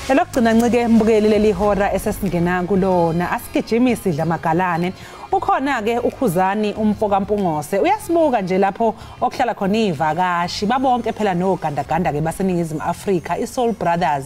Elokugcina ncike mbukeli leli hora esesingena kulona asigijimisi idlamagalane. Ukhona ke uKhuzani umfoka Mpungose uyasibuka nje lapho okuhlala khona ivakashi babonke phela nogandaganda ke baseNingizimu Afrika iSoul Brothers.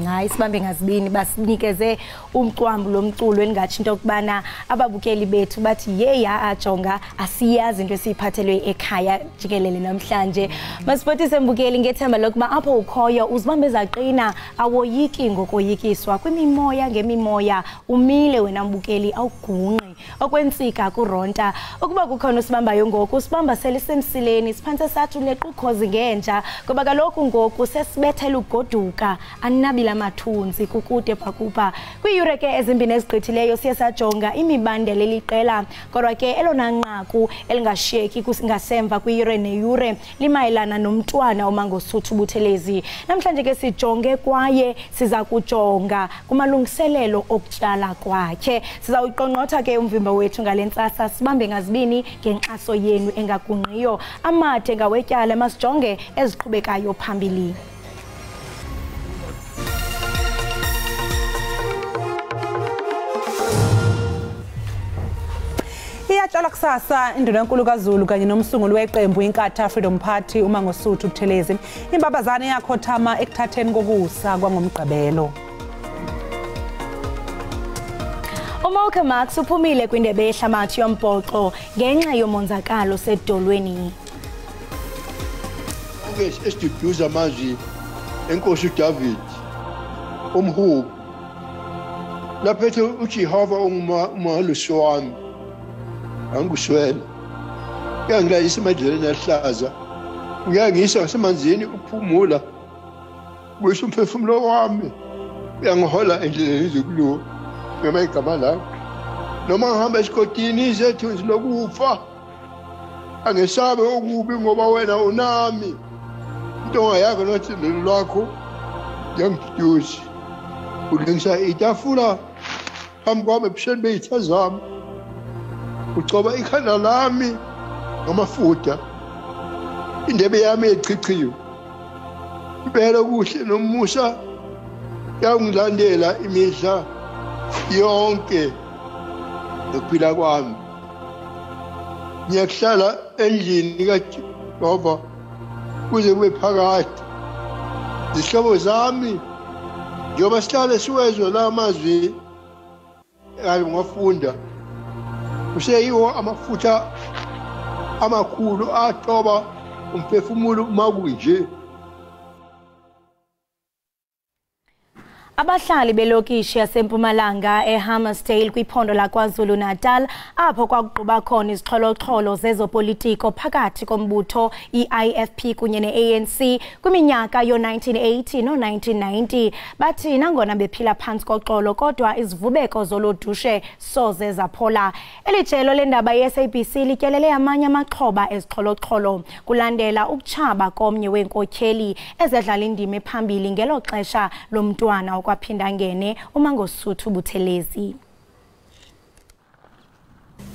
Hayi sibambe ngazibini basinikeze umcwambu lomculo elingathi into okubana ababukeli bethu bathi yeya ajonga asiyazi into esiyiphathelwe ekhaya jikelele namhlanje. Masipotise mbukeli ngethemba lokuba apho ukhoyo uzibambe zaqina awoyiki ngokoyikiswa kwimimoya ngemimoya umile wena mbukeli awugunqi okwensika kuronta ukuba kukhona usibambayo ngoku usibamba selisemsileni siphantse sathi ulequkhozi ngenja ngoba kaloku ngoku sesibethela ugoduka anabila amathunzi kukude bhakupha. Kwiiyure ke ezimbini ezigqithileyo siye sajonga imibandela eliqela kodwa ke elona nqaku elingashiyeki ngasemva kwiyure neyure limayelana nomntwana uMangosuthu Buthelezi. Namhlanje ke sijonge kwaye siza kujonga kumalungiselelo okutyala kwakhe. Sizawuqongqotha ke umvimba wethu ngale ntsasa sibambe ngazibini ngenkxaso yenu engagunqiyo. Amade ngawetyala masijonge eziqhubekayo phambili. Iyatshalwa kusasa iNdunankulu kaZulu kanye nomsunguli weqembu iNkatha Freedom Party uMangosuthu Buthelezi. Imbabazane yakhothama ekuthatheni kokusa kwangomgqibelo. uMalcolm Marx uphumile kwindebe yehlabathi yombhoxo ngenxa yomonzakalo sedolweni. Esiduduza amazwi enkosi uDavid umhubi lapho ethi uJehova ungumalusi wami anguswele uyangilayisa emadlelweni ahlaza uyangisa ngasemanzini ukuphumula buyisa umphefumulo wami uyangihola endleleni zokulunga noma igama lakho noma ngihamba esigodini sethunzi lokufa angesabe okubi ngoba wena unami intonga yakho nothando lwakho yangiduduza ulungisa itafula phambi kwami ebusheni beyitha zami ucoba ikhanda lami ngamafutha indebe yami echichiwe impela kuhle nomusa yangilandela imihla yonke ukuphila kwami. Ngiyakuhlala endlini kaJehova kuze kube phakade. Izihlobo zami njengoba sihlale siwezwe la mazwi ngafunda kuseyiwo amafutha amakhulu athoba umphefumulo uma kunje. Abahlali belokishi yaseMpumalanga eHammersdale kwiphondo laKwaZulu-Natal apho kwakuquba khona izixholoxholo zezopolitiko phakathi kombutho i-IFP kunye ne-ANC kwiminyaka yo-1980 no-1990 bathi nangona bephila phantsi koxolo kodwa izivubeko zolodushe soze zaphola. Elijelo lendaba ye-SABC lityelele amanye amaxhoba ezixholoxholo kulandela ukutshaba komnye weenkokheli ezedlala indima ephambili ngelo xesha lomntwana kwaphinda ngene uMangosuthu Buthelezi.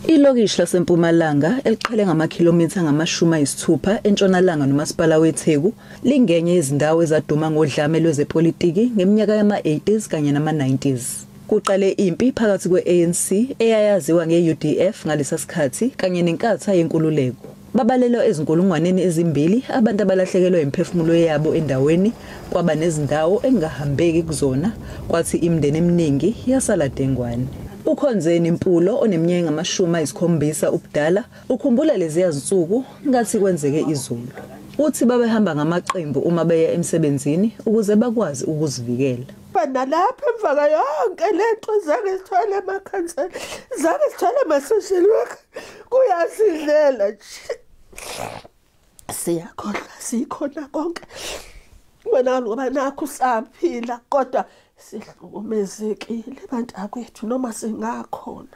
Ilokishi laseMpumalanga eliqhele ngamakhilomitha angama-60 entshonalanga nomasipala weTheku lingenye izindawo ezaduma ngodlame lwezepolitiki ngeminyaka yama-80s kanye nama-90s. Kuqale impi phakathi kwe-ANC eyayaziwa nge-UDF ngalesa sikhathi kanye neNkatha Yenkululeko. Babalelwa ezinkulungwaneni ezimbili abantu abalahlekelwa imphefumulo yabo endaweni kwaba nezindawo engahambeki kuzona kwathi imindeni eminingi yasala dengwane. Ukhonzeni Mpulo oneminyaka engama-70 ubudala ukhumbula leziya zinsuku ngathi kwenzeke izulu. Uthi babehamba ngamaqembu uma beya emsebenzini ukuze bakwazi ukuzivikela. Nalapha emva yonke lento zange sithwale amakhansela zange sithwale ama-social worker kuyasidlela nje siyakhohlwa sikhona konke wena ngoba nakho usaphila kodwa sihlukumezekile bantakwethu noma singakhona.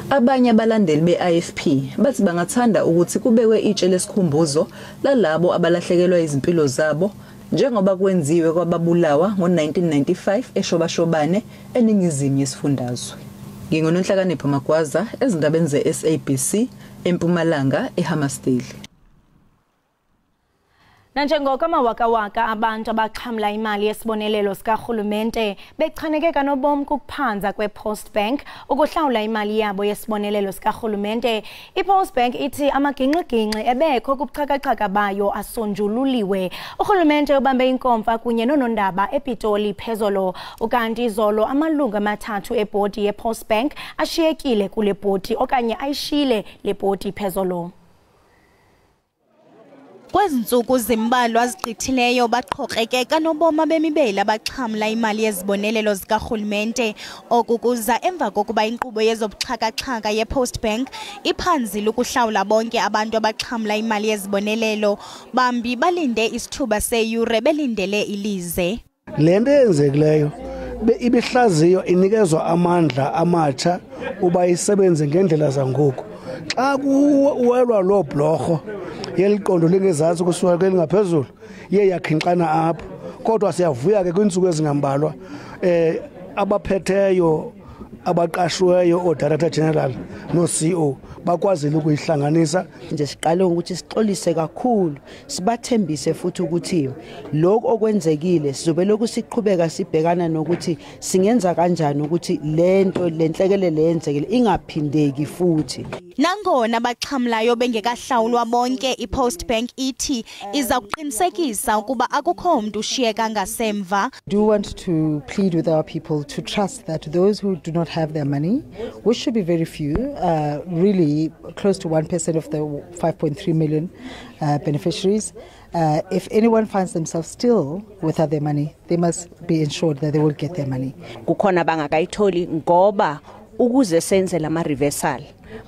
Abanye abalandeli be-IFP bathi bangathanda ukuthi kubekwe itshe lesikhumbuzo lalabo abalahlekelwa izimpilo zabo njengoba kwenziwe kwababulawa ngo-1995 eShobashobane eningizimu yesifundazwe. NginguNonhlakanipho Magwaza ezindabeni ze-SABC eMpumalanga eHammersdale. Nanjengoko amawakawaka abantu abaxhamla imali yesibonelelo sikarhulumente bechaneke kanobom kukuphanza kwePost Bank ukuhlawula imali yabo yesibonelelo sikarhulumente, iPost Bank ithi amagingxigingxi ebekho kubuxhakaxhaka bayo asonjululiwe. Urhulumente ubambe inkomfa kunye noonondaba ePitoli phezolo, ukanti izolo amalungu amathathu ebhodi yePost Bank ashiyekile kule bhodi okanye ayishiyile le bhodi phezolo. Kwezi ntsuku zimbalwa zigqithileyo baqhokreke kanobom abemibeli abaxhamla imali yezibonelelo zikarhulumente. Oku kuza emva kokuba inkqubo yezobuxhakaxhaka yePost Bank iphanzile ukuhlawula bonke abantu abaxhamla imali yezibonelelo. Bambi balinde isithuba seyure belindele ilize. Le nto eyenzekileyo ibihlaziyo inikezwa amandla amatsha uba isebenze ngendlela zangoku. Xa kuwelwa loo blorho yeliqondo lingezantsi kusuka kwelingaphezulu iye yakhinxana apho, kodwa siyavuya ke kwiintsuku ezingambalwa abaphetheyo abaqashiweyo oo-director general no-CEO bakwazile ukuyihlanganisa. Nje siqale ukuthi sixolise kakhulu, sibathembise futhi ukuthi lokhu okwenzekile sizobe lokhu siqhubeka sibhekana nokuthi singenza kanjani ukuthi lento lenhlekelele yenzekile ingaphindeki futhi. Nangona baxhamlayo bengekahlawulwa bonke, iPost Bank ithi iza kuqinisekisa ukuba akukho mntu ushiyeka ngasemva. Do want to plead with our people to trust that those who do not have their money, which should be very few, really close to 1% of the 5.3 million beneficiaries, if anyone finds themselves still without their money, they must be ensured that they will get their money. Kukhona bangakayitholi ngoba ukuze senze lama reversal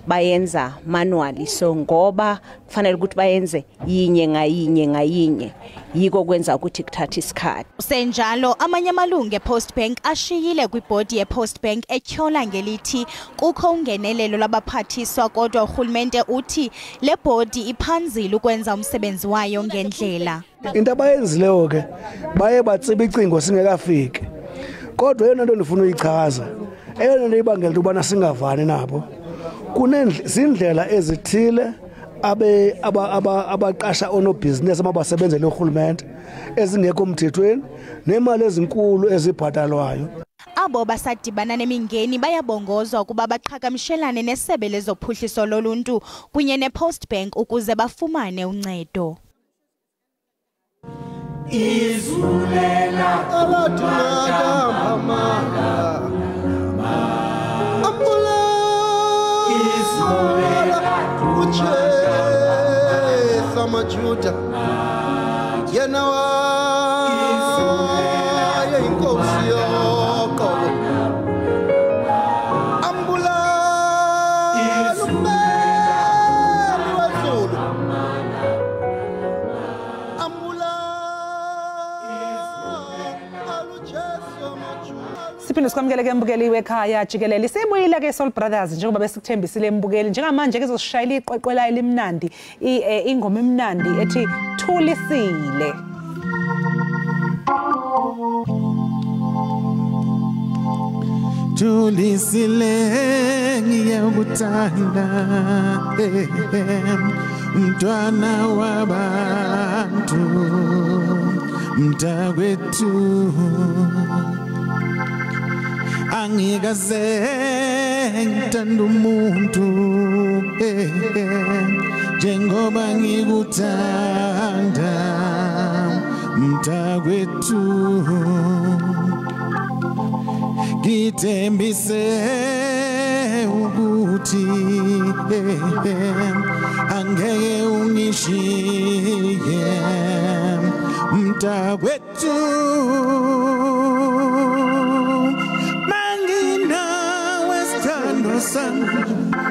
bayenza manually, so ngoba kufanele ukuthi bayenze yinye ngayinye ngayinye, yiko kwenza ukuthi kuthatha isikhathi. Senjalo amanye amalungu ePost Bank ashiyile kwibhodi yePost Bank etyhola ngelithi kukho ungenelelo lwabaphathiswa, kodwa urhulumente uthi le bhodi iphanzile ukwenza umsebenzi wayo ngendlela. Into abayenzileyo ke baye batsiba icingo singekafiki, kodwa eyona nto ndifuna uyichaza, eyona nto ibangela ubana singavani nabo, kunezindlela ezithile abaqasha onobhizinesi abasebenzele urhulumente ezingekho mthethweni nemali ezinkulu ezibhatalwayo. Abo basadibana nemingeni bayabongozwa ukuba baqhagamshelane nesebe lezophuhliso loluntu kunye nePost Bank ukuze bafumane uncedo. Amajuda yena waye inkosi yoqobo ambulala umbeli wezulu ambulala uJesu amajuda. Siphinde sikwamukele ke mbukeli wekhaya jikelele. Sibuyile ke Soul Brothers njengoba besikuthembisile mbukeli. Njengamanje ke izosishayela iqweqwe layo limnandi, ingoma emnandi ethi Thulisile. Thulisile ngiyakuthanda mntwana wabantu mntakwethu, angikaze ngithanda umuntu njengoba ngikuthanda mntakwethu, ngithembise ukuthi angeke ungishiye mntakwethu.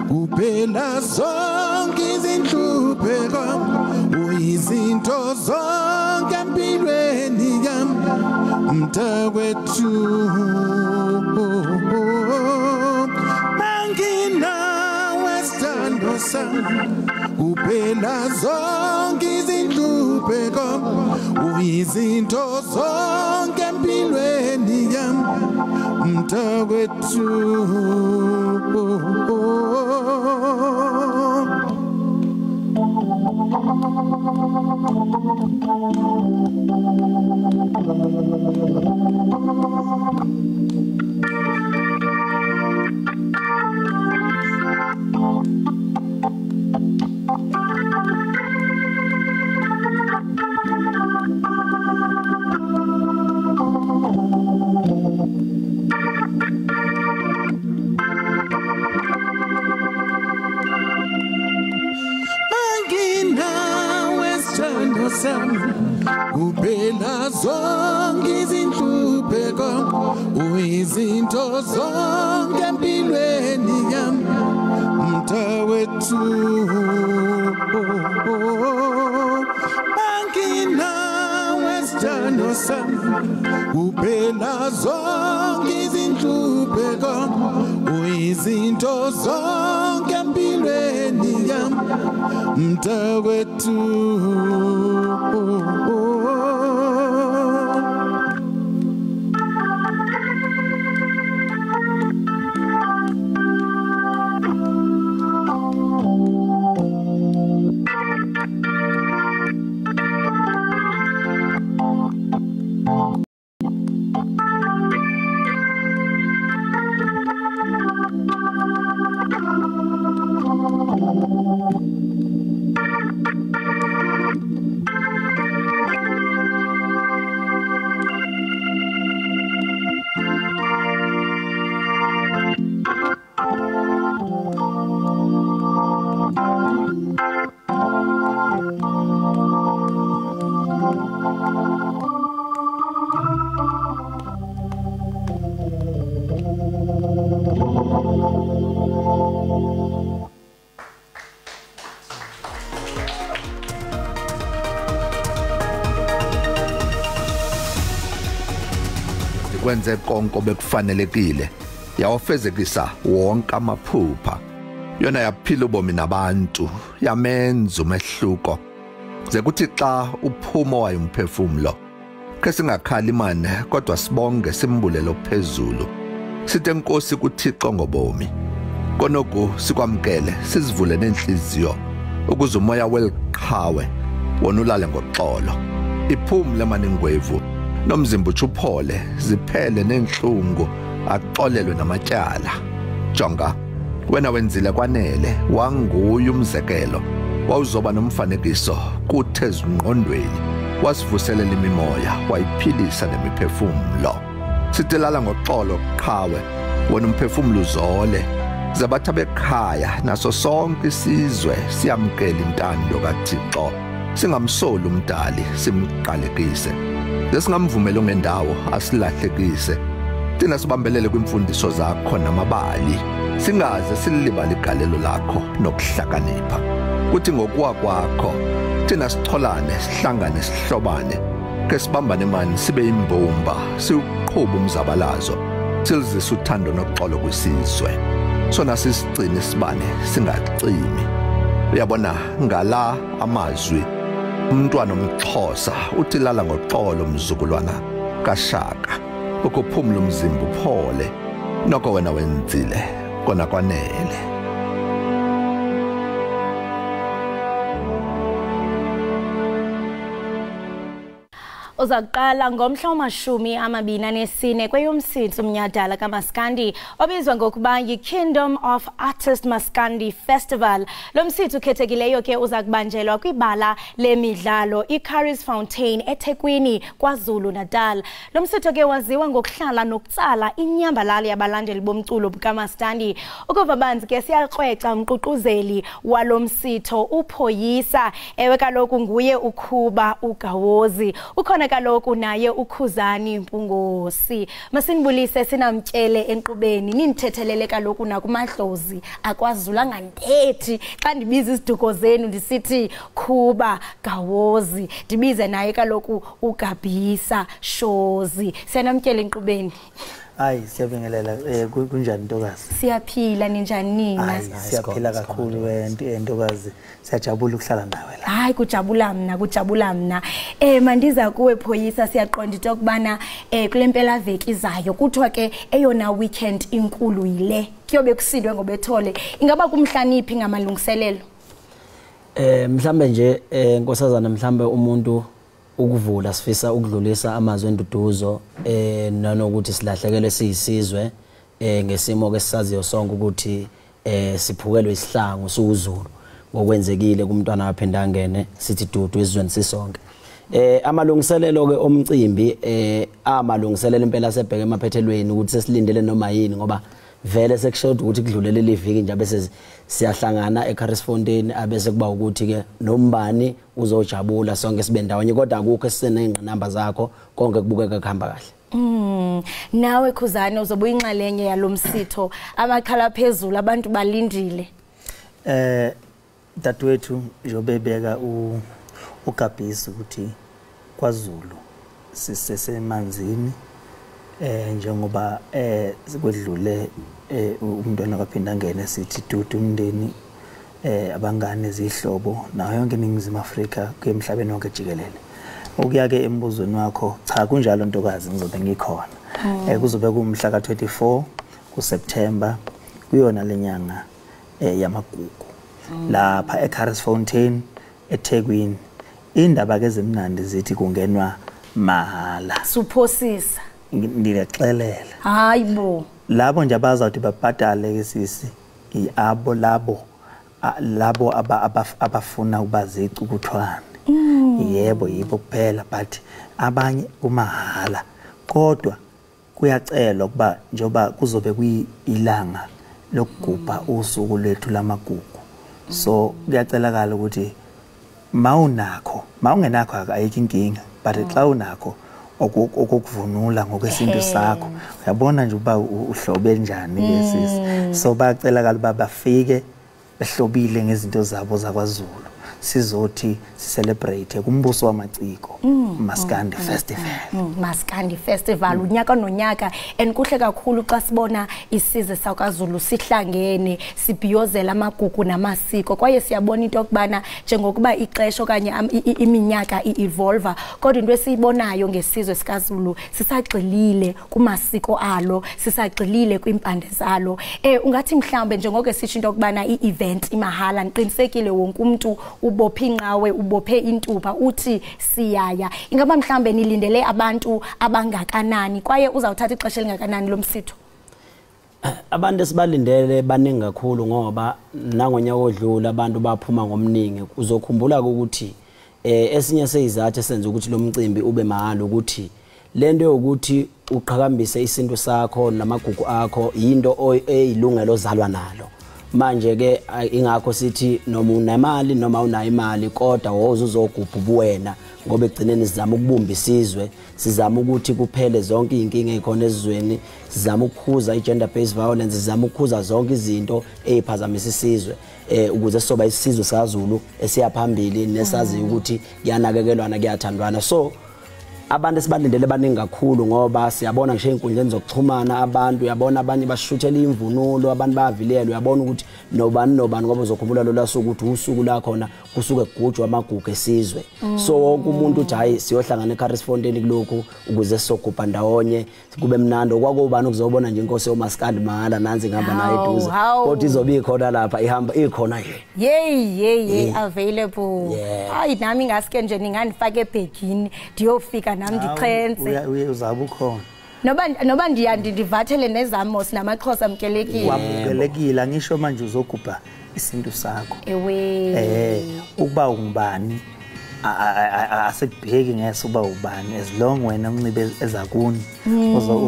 Kuphela zonke izinhlupheko uyizinto zonke empilweni yami mntakwethu, manginawe sithando sami kuphela zonke izinhlupheko uyizinto zonke empilweni yami mntakwethu. Kuphela zonke izinhlupheko uyizinto zonke empilweni yami mntawethu Manginawe sithando sami kuphela zonke izinhlupheko uyizinto zonke empilweni yami mntawethu. Kwenze konke obekufanelekile yawafezekisa wonke amaphupha yona yaphila ubomi nabantu yamenza umehluko ze kuthi xa uphuma wayo umphefumulo ke singakhali mane kodwa sibonge simbulelo phezulu sithe Nkosi kuThixo ngobomi konoku sikwamkele sizivule nenhliziyo ukuze umoya weliqhawe wona ulale ngoxolo iphumle maningwevu nomzimba uchuphole ziphele nenhlungu axolelwe namatyala. Jonga wena wenzile kwanele wanguye umzekelo wawuzoba nomfanekiso kuthe ezingqondweni wasivuselela imimoya wayiphilisa nemiphefumulo. Sitelala ngoxolo qhawe wena umphefumulo uzole zabatha bekhaya naso sonke isizwe siyamkela intando kaThixo singamsoli umdali simqalekise lesingamvumeli ongendawo asilahlekise thina sibambelele kwimfundiso zakho namabali singaze silibale igalelo lakho nokuhlakanipha kuthi ngokuwa kwakho thina sicholane sihlangane sihlobane ke sibambane mani sibe imbumba siuqhuba umzabalazo silizise uthando noxolo kwisizwe sona sisigcine sibane singacimi. Uyabona ngala amazwi umntwana omXhosa uthi lala ngoxolo mzukulwana kaShaka ukuphumula umzimba uphole nokho wena wenzile kona kwanele. Uzakuqala ngomhla wama-24 kweyoMsintsi umnyhadala kaMaskandi obizwa ngokuba yi-Kingdom of Artist Maskandi Festival. Lo msitho ukhethekileyo ke uzakubanjelwa kwibala lemidlalo iCurries Fountain eThekwini KwaZulu Natal. Lo msitho ke waziwa ngokuhlala nokutsala inyambalala yabalandeli bomculo bukaMaskandi. Ukuva banzi ke siyakrweca umququzeli walo msitho uPhoyisa. Ewe kaloku nguye uKhuba uGawozi. Ukhona kaloku naye uKhuzani Mpungose. Masinibulise sinamtyele enkqubeni nindithethelele kaloku nakumadlozi akwaZulu angandithethi xa ndibiza iziduko zenu ndisithi Khuba Gawozi ndibize naye kaloku uGabisa Shozi. Siyanamtyele enkqubeni. Hayi siyabingelela kunjani ntokazi? Siyaphila ninjani nina? Hayi siyaphila kakhulu ntokazi. Siyajabula ukuhlala nawe la. Hayi kujabula mna, kujabula mna. Mandiza kuwe Phoyisa siyaqonda into yokubana kule mpela veki izayo kuthiwa ke eyona weekend inkulu yile. Kuyobe kusindwe ngobethole. Ingaba kumhlaniphi ngamalungiselelo? Mhlambe nje nkosazana, mhlambe umuntu ukuvula sifisa ukudlulisa amazwi enduduzo nanokuthi silahlekelwe siyisizwe ngesimo ke sisaziyo sonke ukuthi siphukelwe isihlangu suZulu ngokwenzekile kumntwana waPhindangene, sithi dudu ezizweni sisonke. Amalungiselelo ke omcimbi amalungiselelo impela sebheke emaphethelweni ukuthi sesilindele noma yini, ngoba vele sekushoda ukuthi kudlulele liviki nje bese siyahlangana eCarisfontein, abese kuba ukuthi ke nombani uzojabula sonke sibe ndawonye, kodwa akukho esiseneyingqinamba zakho, konke kubukeka kuhamba kahle. Nawe Khuzani uzobe uyinxalenye yalomsitho, amakhala phezulu, abantu balindile. Dadewethu njengoba ebeka uGabhisi ukuthi kwaZulu sisesemanzini njengoba kwedlule umntwana kaPhindangene, sithi dudu umndeni, abangane, izihlobo nayo yonke iNingizimu Afrika kuye emhlabeni wonke jikelele. Okuya ke embuzweni wakho, cha kunjalo ntokazi, ngizobe ngikhona. Kuzobe kumhla ka24 kuSeptember kuyona lenyanga yamagugu lapha eCarisfontein eThekwini. Indaba ke ezimnandi zithi kungenwa mahala. Suphosisa. Ngiyaxelela. Hayibo. Labo nje abazawuthi babhadale ke sisi, abo labo abafuna ukuba zicukuthwane. Yebo yibo kuphela, but abanye kumahala. Kodwa kuyacelwa kuba njengoba kuzobe kuyilanga lokugubha usuku lwethu lamagugu. So kuyacelakala ukuthi mawunakho, mawungenakho ayikho inkinga, but xa unakho okukuvunula ngokwesintu sakho, uyabona nje uba uhlobe njani ke sisi. So bayacelakala uba bafike behlobile ngezinto zabo zakwaZulu, sizothi si-celebrate kumbuso wamaciko Maskandi Festival. Maskandi Festival unyaka nonyaka, and kuhle kakhulu xa sibona isizwe sakwaZulu sihlangene sibhiyozela amagugu namasiko, kwaye siyabona into yokubana njengokuba ixesha okanye iminyaka i-evolve, kodwa into esiyibonayo ngesizwe sikaZulu sisagxilile kumasiko alo, sisagxilile kwimpande zalo. Ungathi mhlawumbe njengoke sisho into yokubana i-event imahala, niqinisekile wonke umuntu ubophe inqawe, ubophe intupha, uthi siyaya. Ingaba mhlambe nilindele abantu abangakanani, kwaye uzawuthatha ixesha elingakanani lomsitho? Abantu esibalindele baningi kakhulu, ngoba nangonyaka odlula abantu baphuma ngomningi. Uzokhumbula ukuthi esinye seyizathu esenza ukuthi lo mcimbi ube mahhala ukuthi lento yokuthi uqhakambise isintu sakho namagugu akho yinto eyilungelo ozalwa nalo. Manje ke ingakho sithi noma unemali noma unayo imali, kodwa woze uzogubha ubuwena, ngoba egcineni sizama ukubumba isizwe, sizama ukuthi kuphele zonke izinkinga ezikhona esizweni, sizama ukukhuza i-gender based violence, sizama ukukhuza zonke izinto eziphazamisa isizwe, ukuze sizoba isizwe sikaZulu esiyaphambili nesaziyo ukuthi kuyanakekelwana, kuyathandwana. So abantu esibalindele baningi kakhulu, ngoba siyabona ngisho ey'nkundleni zokuxhumana abantu, uyabona abanye bashuthela imvunulo, abantu bayavilelwa, uyabona ukuthi nobani nobani, ngoba uzokhumbula lolu suku ukuthi usuku la khona kusuke kugujwa amagugu esizwe. So wonke umuntu uthi hayi siyohlangana eCarisfontein kulokhu ukuze sizogubha ndawonye kube mnandi. Okwakubani ukuzobona nje inkosi yomaskandi mahala nansi ngihamba nayo eduze, kodwa izobe ikhona lapha, ihamba ikhona nje. Yey yey yey, available. Hayi nami ngaske nje ningandifaka ebhegini ndiyofika nami ndixhense. Uzabe ukhona. Noba ndivathele nezamos namaXhosa amkelekile. Wamukelekile, ngisho manje uzogubha isintu sakho. Ewe. Ukuba ungubani asikubheki ngeso uba ubani, as long wena unxibe ezakuni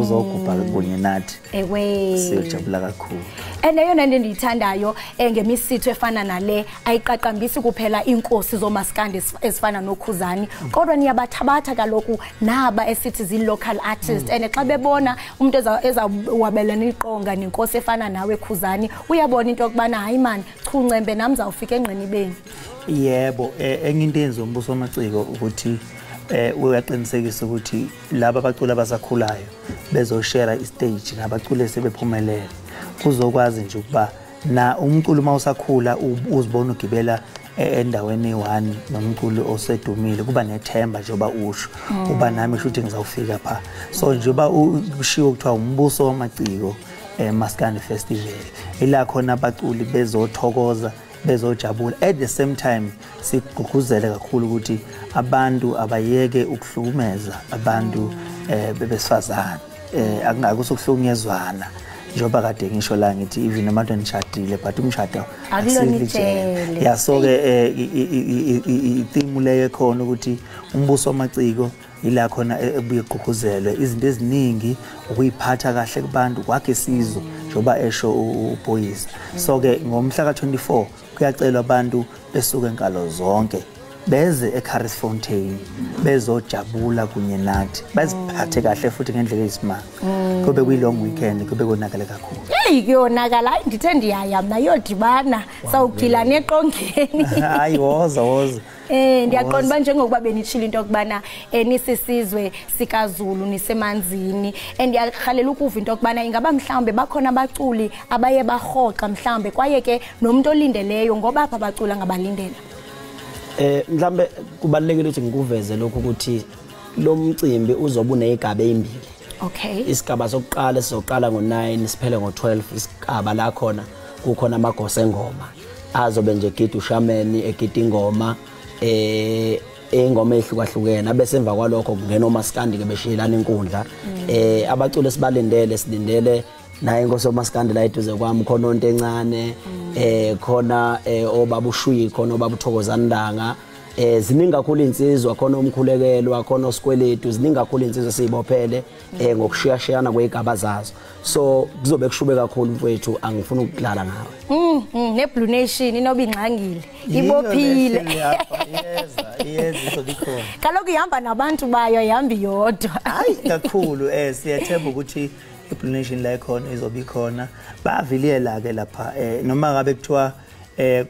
uzogubha kunye nathi. Ewe. Siyajabula kakhulu. And eyona nto endiyithandayo ngemisitho efana nale, ayiqaqambisi kuphela iinkosi zomaskandi ezifana noKhuzani, kodwa niyabathabatha kaloku naba esithi zii-local artists. And xa bebona umntu ezawabelana iqonga nenkosi efana nawe Khuzani, uyabona into yokubana hayi mani, chuncembe nam zawufika engqinibeni. Yebo, enye into eyenza umbuso wamaciko ukuthi uyaqinisekisa ukuthi laba abaculi abasakhulayo bezoshare istage nabaculi esebephumelele, kuzokwazi nje ukuba na umculo uma usakhula uzibona ugibela endaweni eyi-1 nomculo osedumile, kuba nethemba njengoba usho uba nami shuthi ngizawufika pha. So njengoba kushiwo kuthiwa umbuso wamaciko Maskandi Festival, ila khona abaculi bezothokoza bezojabula. At the same time sigqugquzele kakhulu ukuthi abantu abayeke ukuhlukumeza abantu besifazane, akungakusokuhlukunyezwana njengoba kade ngisho la ngithi even abantu enishadile but umshado akulona. Yeah, so ke itheme leyo khona ukuthi umbuso wamaciko ila khona ebuye gqugquzelwe izinto eziningi ukuyiphatha kahle kubantu kwakhe isizwe njengoba esho uPhoyisa. So ke ngomhla ka24 kuyacelwa abantu besuke enkalo zonke beze eCurries Fountain bezojabula kunye nathi, baziphathe kahle futhi ngendlela eyisimanga. Kube kuyi long weekend, kube konakala kakhulu. Hey, kuyonakala. Hayi, ndithe ndiyaya mna yodibana sawugila neqongeni. Hayi, woza woza. Ndiyaqonda uba njengokuba benitshile into yokubana nisisizwe sikaZulu nisemanzini, ndiyarhalela ukuva into yokubana ingaba mhlawumbe bakhona abaculi abaye barhoxa mhlawumbe, kwaye ke nomntu olindeleyo ngoba apha abaculi angabalindela. Mhlambe kubalulekile ukuthi ngikuveze lokhu ukuthi lo mcimbi uzobe unezigaba ezimbili. Okay. Isigaba sokuqala sizoqala ngo9 siphele ngo12. Isigaba la khona kukhona amagosa engoma azobe nje egida ushameni, egida ingoma ingoma ehlukahlukene, bese emva kwalokho kungena omaskandi ke beshiyelana inkundla. Abaculi sibalindele, silindele naye inkosi yomaskandi la eduze kwami, khona onto encane, khona obaba uShuyi, khona obaba uThokozani Langa, ziningi kakhulu insizwa, khona umkhulekelwa, khona osikweletu, ziningi kakhulu insizwa sizibophele ngokushiyashiyana kwezigaba zazo. So kuzobe kushube kakhulu mfowethu, angifuni ukudlala ngawe. Ne Blue Nation inoba ingxangile, ibophile. Iyeza izobe ikhona. Kaloku ihamba nabantu bayo, ihambi yodwa. Hayi kakhulu, siyathemba ukuthi iBlue Nation la ikhona izobe ikhona. Baviliyela ke lapha, noma ngabe kuthiwa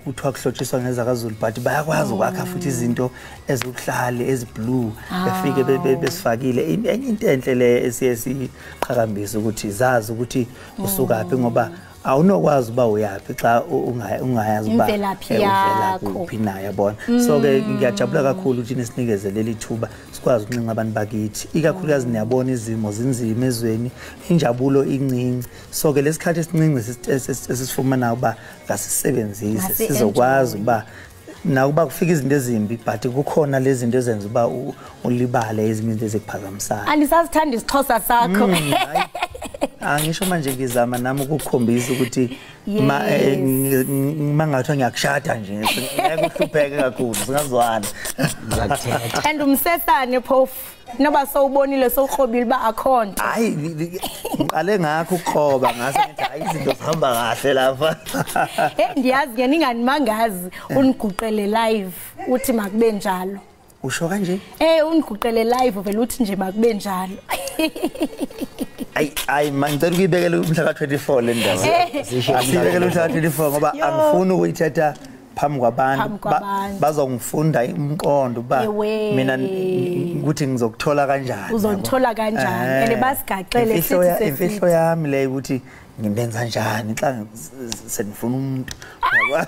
kuthiwa kuhlotshiswa ngezakaZulu, but bayakwazi ukwakha futhi izinto ezibuhlali eziblue befike besifakile. Enye into enhle le esiye siqhakambisa ukuthi zazi ukuthi usukaphi, ngoba awunokwazi uba uyaphi xa ungayazi uba Imvelaphi uvela yakho. kuphi naye, yabona. So ke ngiyajabula kakhulu ukuthi nisinikeze leli thuba sikwazi ukuncenga abantu bakithi, ikakhulukazi niyabona izimo zinzima ezweni, injabulo incinci. So ke lesikhathi esincinci esisifumanayo uba ngasisebenzise, Ngasi-enjoy. sizokwazi uba nakuba kufika izinto ezimbi, but kukhona lezi zinto ezenza uba ulibale ezinye izinto ezikuphazamisayo. Andisasithanda isiXhosa sakho. Angisho manje ngizama nami ukukhombisa ukuthi ma mangathiwa ngiyakushada nje ngeke uhlupheke kakhulu, singazwana. And umsesane phofu noba sowubonile sowukrobile uba akho nto. Hayi, ngiqale ngakho ukukroba ngase ngithi hayi izinto zihamba kahle lapha. Ndiyazi ke ninganimangazi uniguqele live uthi makube njalo. Usho kanje? Uniguqele live vele uthi nje makube njalo. Ayi ayi man, ngicela ukuyibekela umhla ka24 le ndaba. Asibekele umhla ka24 ngoba Yo. angifuni ukuyithetha phambi kwabantu. Phambi kwabantu. Bazongifunda umqondo uba Ewe. mina ukuthi ngizokuthola kanjani. Uzongithola kanjani? And basigaxele sithi sesithi. Imfihlo yami le ukuthi ngibenza njani xa senifuna umuntu. Yabo?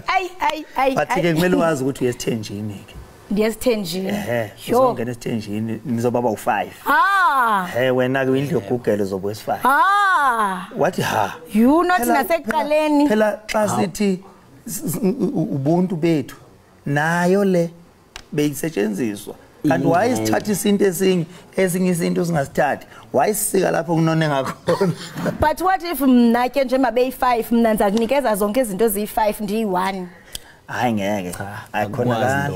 Ay ay ay. But ke kumele wazi ukuthi uyesithenjini ke. Ndiyesithenjini. Yho. Uzongena esithenjini nizoba u5. Ha. Wena ke indlu yokugugela uzobe wesi5. Ha. Wathi ha. You not nasekuqaleni. Phela xa sithi ubuntu bethu nayo le beyisetshenziswa. Kanti wayisithatha isinto esinye, esinye isinto singasithathi. Wayisika lapho kunone ngakhona. But what if mna ke njengoba beyi5 mna ndiza kunikeza zonke izinto eziyi5 ndiyi1. Hayi ngeke. Ayikhona la.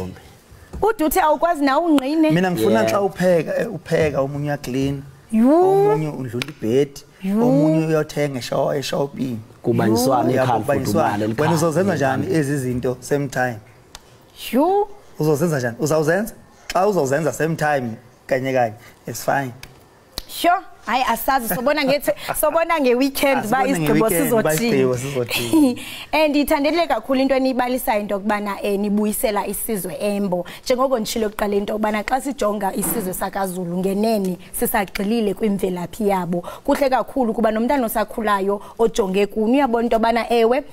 Ude uthi awukwazi nawe ungqine. Mina ngifuna xa upheka omunye uyaclean. Omunye undlula ibhedi, omunye uyothenga eshopping. Kubanjiswana ekhaya Kubanjiswana. fudumale. Wena uzozenza njani ezi zinto same time? Yho. Uzozenza njani? Uzawuzenza? Xa uzozenza same time kanye kanye, it's fine. Sure. Hayi asazi sobona ngethi sobona ngeweekend ba Asibone isigqibo nge-weekend uba sizothini. isigqibo sizothini. Ndithandelele kakhulu into eniyibalisayo into yokubana nibuyisela isizwe embo. Njengoko nditshilo ekuqaleni into yokubana xa sijonga isizwe sakaZulu ngenene sisagxilile kwimvelaphi yabo. Kuhle kakhulu kuba nomntana osakhulayo ojonge kuni uyabona into yokubana ewe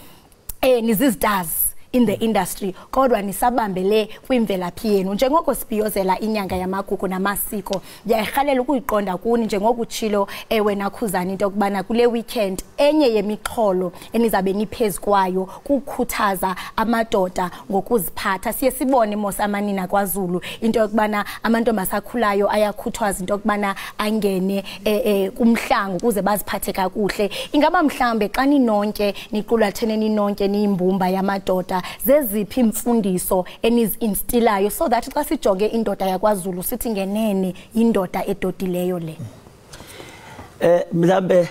nizizitazi. in the industry kodwa nisabambele kwimvelaphi yenu. Njengoko sibhiyozela inyanga yamagugu namasiko, ndiyayihalela ukuyiqonda kuni njengokutshilo wena Khuzani into yokubana kule weekend enye yemixholo enizabe niphezu kwayo kukhuthaza amadoda ngokuziphatha. Siye sibone mos amanina kwaZulu into yokubana amantombazana asakhulayo ayakhuthazwa into yokubana angene kumhlango ukuze baziphathe kakuhle. Ingaba mhlambe xa ninonke niqulathene ninonke niyimbumba yamadoda, zeziphi imfundiso enizi-instilayo so that xa sijonge indoda yakwaZulu sithi ngenene indoda edodileyo le? Mhlambe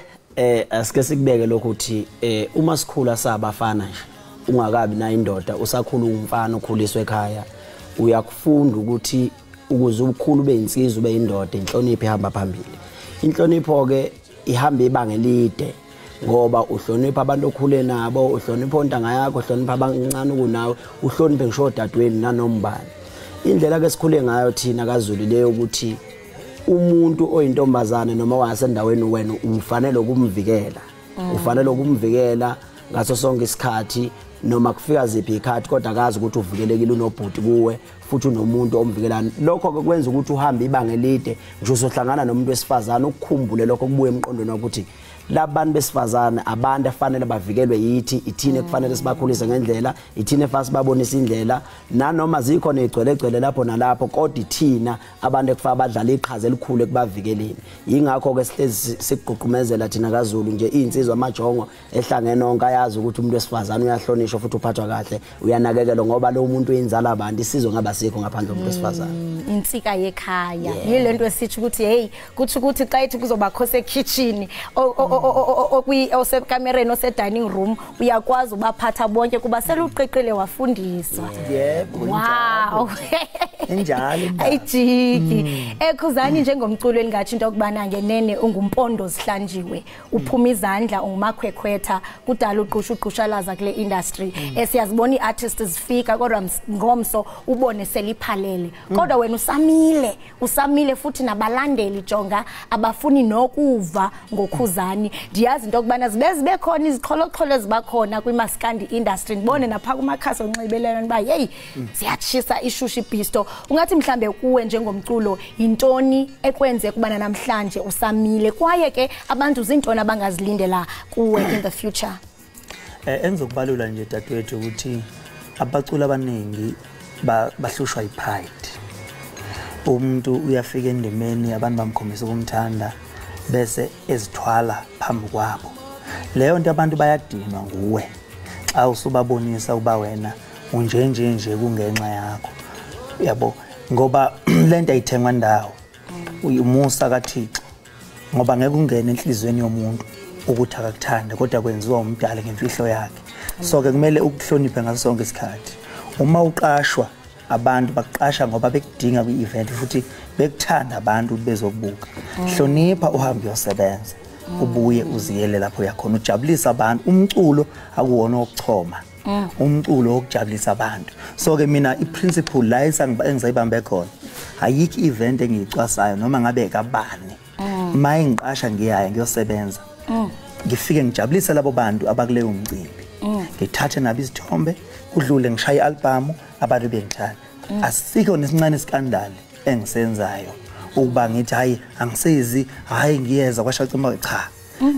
asike sikubeke lokho ukuthi uma sikhula sabafana nje, ungakabi na indoda, usakhula umfana ukhuliswe ekhaya, uyakufunda ukuthi ukuze ukhulu ube insizwa ube indoda, inhlonipho ihamba phambili. Inhlonipho ke ihamba ibanga elide ngoba uhlonipha abantu okhule nabo, uhlonipha ontanga yakho, uhlonipha abancane kunawe, uhloniphe ngisho odadewenu nanombani. Indlela ke sikhule ngayo thina kaZulu leyo ukuthi umuntu oyintombazane noma wasendaweni wena ufanele ukumvikela, ufanele ukumvikela ngaso sonke isikhathi noma kufika ziphi ikhathi, kodwa akazi ukuthi uvikelekile unobhuti kuwe futhi unomuntu omvikelana. Lokho ke kwenza ukuthi uhambe ibanga elide ngisho usohlangana nomuntu wesifazane ukukhumbule lokho kubuye emqondweni wakho ukuthi labantu besifazane abantu afanele bavikelwe yithi, ithine kufanele sibakhulise ngendlela, ithine fanele sibabonise indlela, nanoma zikhona igcwele lapho nalapho, kodwa ithina abantu ekufanele badlala iqhaza elikhulu ekubavikeleni. Yingakho ke sihlezi sikugqugqumezela thina kaZulu nje insizwa amajongo ehlangene onke ayazi ukuthi umuntu wesifazane uyahlonishwa futhi uphathwa kahle, uyanakekelwa ngoba lo muntu uyinzala abantu, isizwe ngaba sikho ngaphandle komuntu wesifazane. Insika yekhaya yile nto esitsho ukuthi hey kuthi ukuthi xa ithi kuzobakho sekitchen osekamereni ose-dining room uyakwazi ubaphatha bonke kuba seluqiqile wafundiswa. Yebo, wow, injalo ayijiki. Khuzani njengomculo elingatsho into yokubana ngenene ungumpondo zihlanjiwe, uphuma izandla, ungumakhwekhwetha, kudala uqusha uqushalaza kule industry. Siyazibona ii-artists zifika kodwa ngomso ubone seliphalele, kodwa wena usamile, usamile futhi nabalandeli jonga abafuni nokuva ngoKhuzani. Ndiyazi into yokubana zibe khona izixholoxholo ezibakhona kwimaskandi industry, ndibone napha kumakhasi onxibelelwano uba yeyi siyatshisa ishushu ibhisto. Ungathi mhlambe kuwe njengomculo yintoni ekwenze kubana namhlanje usamile, kwaye ke abantu zintoni abangazilindela kuwe in the future? Engizokubalula nje dadewethu ukuthi abaculi abaningi bahlushwa yipride. Umuntu uyafika endimeni abantu bamkhombisa ukumthanda bese ezithwala phambi kwabo. Leyo nto abantu bayadinwa nguwe xa usubabonisa uba wena unjenje nje kungenxa yakho, yabo, ngoba lento ayithengwa ndawo, umusa kaThixo, ngoba ngeke ungene enhlizweni yomuntu ukuthi akakuthande kodwa kwenziwa umdali ngemfihlo yakhe. So ke kumele ukuhloniphe ngaso sonke isikhathi. Uma uqashwa abantu bakuqasha ngoba bekudinga kwi-event futhi bekuthanda abantu bezokubuka. Hlonipha uhambe uyosebenza, ubuye uziyele lapho uyakhona, ujabulisa abantu. Umculo akuwona wokuchoma, umculo wokujabulisa abantu. So ke mina i-principle la engizayibambe khona, ayikho i-event engiyicwasayo noma ngabe kabani. Ma engiqasha ngiyaya ngiyosebenza, ngifike ngijabulise labo bantu abakuleyo mcimbi, ngithathe nabo izithombe, kudlule ngishaye i-album abantu bengithanda. Asikho nesincane iskandali engisenzayo ukuba ngithi hayi angisizi, hayi ngiyeza kwashacima, cha.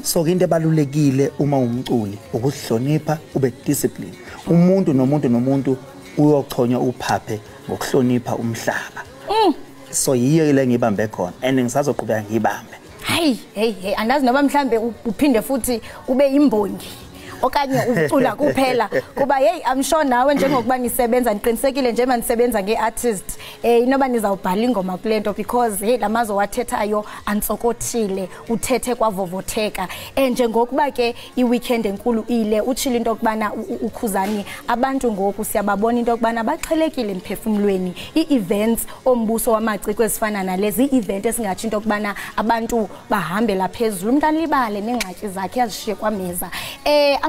So ke into ebalulekile uma umculi ukuhlonipha, ube discipline. Umuntu nomuntu nomuntu uyochonywa uphaphe ngokuhlonipha umhlaba. So yiyo le ngibambe khona and ngisazoqhubeka ngibambe. Hayi hey hey, andazi noba mhlambe uphinde futhi ube imbongi okanye ucula kuphela, kuba hey I'm sure nawe njengokuba nisebenza niqinisekile nje manisebenza ngeartist inoba nizawubhala ingoma kule nto because hey lamazo wathethayo antsokothile, uthethe kwavovotheka. Njengokuba ke i-weekend enkulu ile utshilo into yokubana uKhuzani abantu ngoku siyababona into yokubana baxhelekile emphefumlweni. Ii-events ombuso wamaciko ezifana nalezi, ii-event esingatsho into yokubana abantu bahambela phezulu, umntu alibale neengxaki zakhe azishiye kwameza.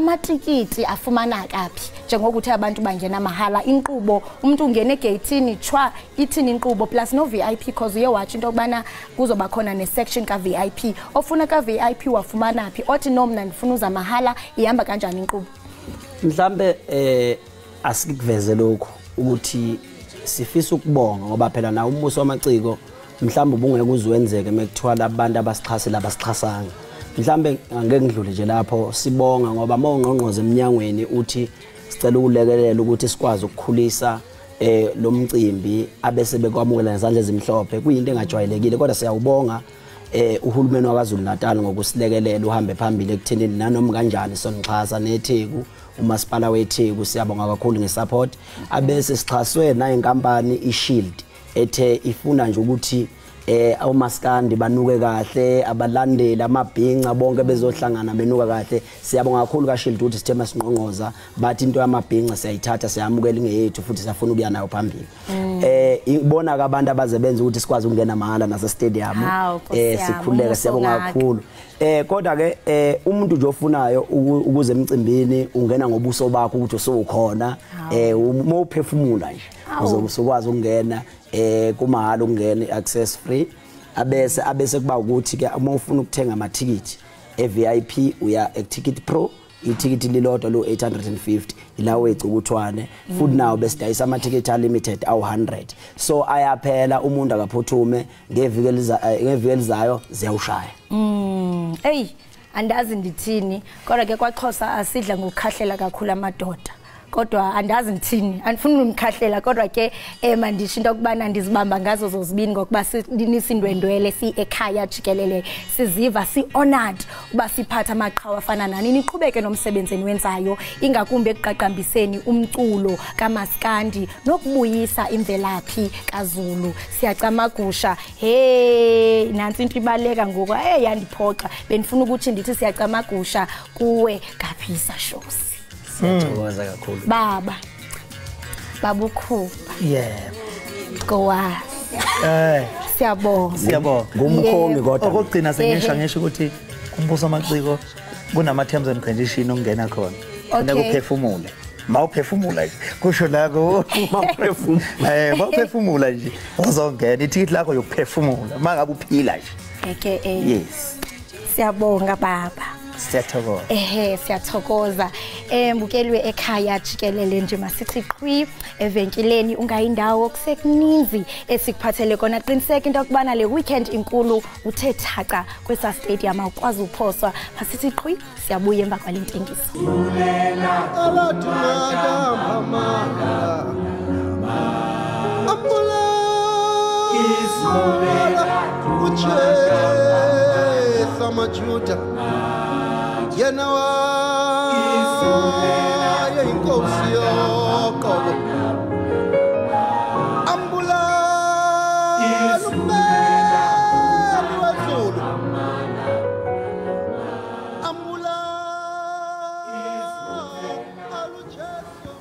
Amatikiti afumana kaphi njengokuthi abantu bangena mahala? Inkqubo umuntu ungena egeyithini tshwa ithini inkqubo plus no VIP, cause uye watsho into yokubana kuzoba khona ne-section ka-VIP. Ofuna ka-VIP wafumana phi? Othi no mna ndifuna uza mahala, ihamba kanjani inkqubo? Mhlambe asikuveze lokho ukuthi sifisa ukubonga ngoba phela na umbuso wamaciko mhlawumbe ubungeke uzwenzeke mekuthiwa labantu abasixhasile abasixhasanga. Mhlambe angeke ngidlule nje lapho sibonga ngoba mawungqongqoze eminyangweni uthi sicela ukulekelela ukuthi sikwazi ukukhulisa lo mcimbi abese bekwamukela ngezandla ezimhlophe, kuyinto engajwayelekile kodwa siyawubonga uhulumeni waKwaZulu Natal ngokusilekelela uhambe phambili ekuthenini nanoma kanjani sonixhasa neTheku, umasipala weTheku siyabonga kakhulu ngesupport. Abese sixhaswe nayinkampani iShield ethe ifuna nje ukuthi omaskandi banuke kahle, abalandeli amabhinca bonke bezohlangana benuka kahle. Siyabonga kakhulu kaShield ukuthi sithe masinqonqoza bathi into yamabhinca siyayithatha siyamukela ingeyethu futhi siyafuna ukuya nayo phambili. Ibona ke abantu abazebenza ukuthi sikwazi ukungena mahala nase stadium, sikhululeke, siyabonga kakhulu. Kodwa ke umuntu nje ofunayo ukuze emcimbini ungena ngobuso bakho ukuthi usukhona, uma uphefumula nje uzobe usukwazi ukungena kumahhala ukungena access free. Abese kuba ukuthi ke uma ufuna ukuthenga amathikithi eVIP uya eTicket Pro, ithikithi lilodwa lo 850 ilawo ecukuthwane, futhi nawo besidayisa amathikithi limited awu 100, so ayaphela umuntu akaphuthume ngeviki elizayo ziyawushaya. Hey, andazi ndithini kodwa ke kwaXhosa asidla ngokukhahlela kakhulu amadoda, kodwa andazi ndithini, andifuni unikhahlela kodwa ke mandisho into okubana ndizibamba ngazo zozibini ngokuba nisindwendwele si ekhaya jikelele, siziva si honored uba siphatha amaqhawe afana nani. Niqhubeke nomsebenzi eniwenzayo ingakumbi ekuqaqambiseni umculo kaMaskandi nokubuyisa imvelaphi kaZulu. Siyacamagusha, hey nansi into ibaleka ngoku, hey yandiphoxa, benifuna ukuthi ndithi siyacamagusha kuwe Kaphisa Shozi. Siyathokoza kakhulu baba babukhuba. Yebo gowa siyabonga, siyabonga ngumkhongi. Kodwa okugcina sengisho ngisho ukuthi umbuso wamaciko kunama terms and conditions ongena khona, kufuneka uphefumule. Mawuphefumula nje kusho lako mawuphefumula mawuphefumula nje uzongena ithikithi lakho yokuphefumula mangabe uphila nje. Yes, siyabonga baba. Siyathokoza. Ehe, siyathokoza. Mbukelwe ekhaya jikelele nje masithi qwi evenkileni ungayindawo kusekuninzi esikuphathele kona. Qiniseka into yokubana le weekend inkulu uthe thaca kwesa stadium awukwazi uphoswa. Masithi qwi siyabuya emva kwale ntengiso. Yena waye inkosi yoqobo, ambulala ummeli wezulu, ambulala uJesu.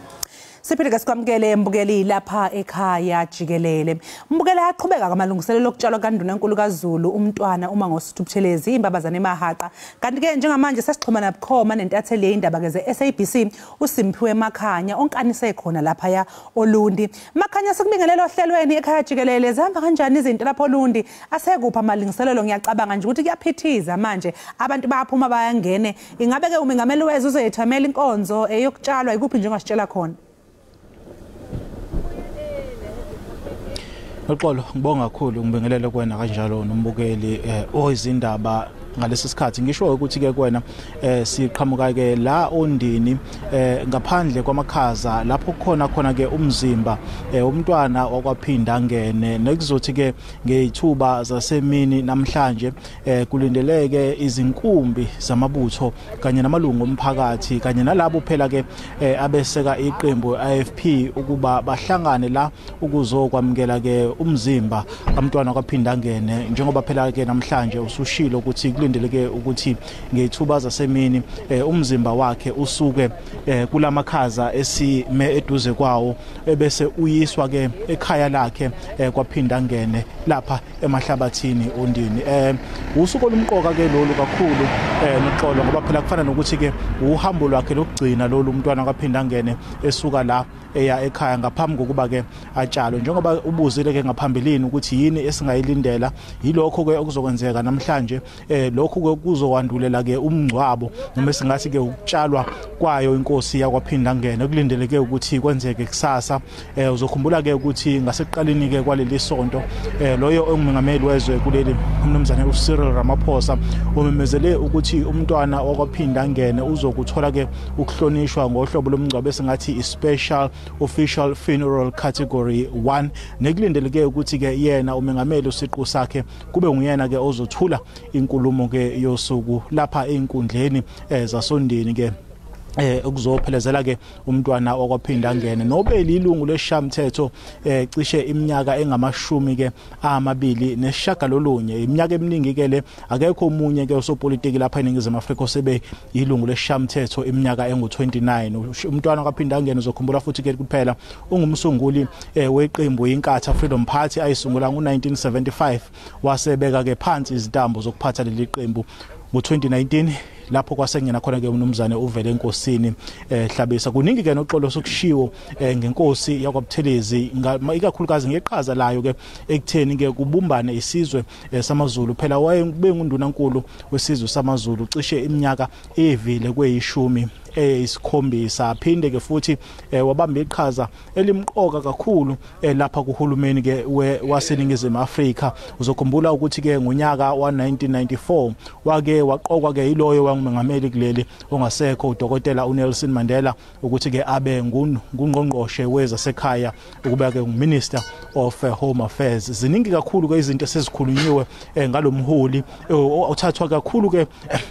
Siphinde sikwamukele mbukeli lapha ekhaya jikelele. Mbukeli aqhubeka kwamalungiselelo okutshalwa kaNdunankulu kaZulu umntwana uMangosuthu Buthelezi imbabazane emahaqa. Kanti ke njengamanje sesixhumana bukhoma nentatheli yeindaba ke ze-SABC uSimphiwe Makhanya onkanise khona lapha ya Olundi. Makhanya, sikubingelele ohlelweni ekhaya jikelele. Zihamba kanjani izinto lapho Olundi? Asekupha amalungiselelo? Ngiyacabanga nje ukuthi kuyaphithiza manje, abantu bayaphuma bayangene. Ingabe ke umengameli wezwe uzoyethamela inkonzo eyokutshalwa ikuphi njengasitshela khona? Uxolo, ngibonga kakhulu, ngibingelele kuwena kanjalo nombukeli oyizindaba ngalesi sikhathi. Ngisho ukuthi ke kuwena siqhamuka ke la Ondini ngaphandle kwamakhaza lapho khona khona ke umzimba umntwana wakwaphinda ngene, nekuzothi ke ngezithuba zasemini namhlanje kulindeleke izinkumbi zamabutho kanye namalungu omphakathi kanye nalabo phela ke abeseka iqembu IFP ukuba bahlangane la ukuzokwamukela ke umzimba kamntwana kwaphinda ngene, njengoba phela ke namhlanje usushilo ukuthi kulindeleke ukuthi ngethuba zasemini umzimba wakhe usuke kulamakhaza esime eduze kwawo ebese uyiswa ke ekhaya lakhe kwaphinda ngene lapha emahlabathini Ondini. Usuku olumqoka ke lolu kakhulu noxolo, ngoba phela kufana nokuthi ke uhambo lwakhe lokugcina lolu umntwana kwaphinda ngene esuka la eya ekhaya ngaphambi kokuba ke atshalwe. Njengoba ubuzile ke ngaphambilini ukuthi yini esingayilindela, yilokho ke okuzokwenzeka namhlanje. Lokho ke kuzokwandulela ke umngcwabo noma singathi ke ukutshalwa kwayo inkosi yakwaPhindangene kulindeleke ukuthi kwenzeke kusasa. Uzokhumbula ke ukuthi ngasekuqaleni ke kwaleli sonto loyo ongumengameli wezwe kuleli umnumzane uCyril Ramaphosa umemezele ukuthi umntwana wakwaPhindangene uzokuthola ke ukuhlonishwa ngohlobo lomngcwabo esingathi i-special official funeral category 1, nekulindeleke ukuthi ke yena umengameli usiqu sakhe kube nguyena ke ozothula inkulumo ke yosuku lapha einkundleni zasondini ke ukuzophelezela ke umntwana wakwaPhindangene nobe lilungu lesishamthetho cishe iminyaka engamashumi ke 29, iminyaka eminingi ke le. Akekho omunye ke osopolitiki lapha eNingizimu Afrika osebe ilungu lesishamthetho iminyaka engu29. Umntwana wakwaPhindangene uzokhumbula futhi ke kuphela ungumsunguli weqembu iNkatha Freedom Party ayisungula ngo1975, wasebeka ke phansi izintambo zokuphatha leli qembu ngo2019 lapho kwasengena khona ke umnumzane uvele enkosini Hlabisa. Kuningi ke noxolo sokushiwo ngenkosi yakwaButhelezi, ikakhulukazi ngeqhaza layo ke ekutheni ke kubumbane isizwe samaZulu. Phela wayengundunankulu wesizwe samaZulu cishe iminyaka evile kweyishumi eyisikhombisa. Aphinde ke futhi wabamba iqhaza elimqoka kakhulu lapha kuhulumeni ke waseNingizimu Afrika. Uzokhumbula ukuthi ke ngonyaka wa1994 wake waqokwa ke yiloyo wangumengameli kuleli ongasekho uDokotela uNelson Mandela ukuthi ke abe ngungqongqoshe wezasekhaya, ukuba ke nguMinister of Home Affairs. Ziningi kakhulu ke izinto esezikhulunyiwe ngalomholi othathwa kakhulu ke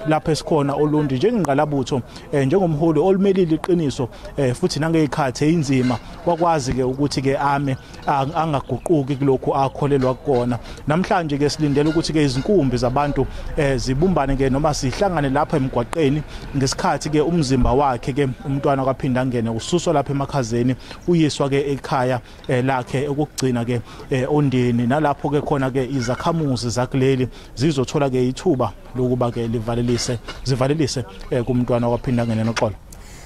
lapha esikhona Olundi njengengqalabutho, njengomholi olumelile iqiniso, futhi nangezikhathi einzima wakwazi ke ukuthi ke ame angaguquki kulokhu akholelwa kukona. Namhlanje ke silindele ukuthi ke izinkumbi zabantu zibumbane ke noma sihlangane lapha emgwaqeni ngesikhathi ke umzimba wakhe ke umntwana kwaPhindangene ususwa lapha emakhazeni uyiswa ke ekhaya lakhe okugcina ke Ondini, nalapho ke khona ke izakhamuzi zakuleli zizothola ke ithuba lokuba ke zivalelise kumntwana kwaPhindangene noxolo.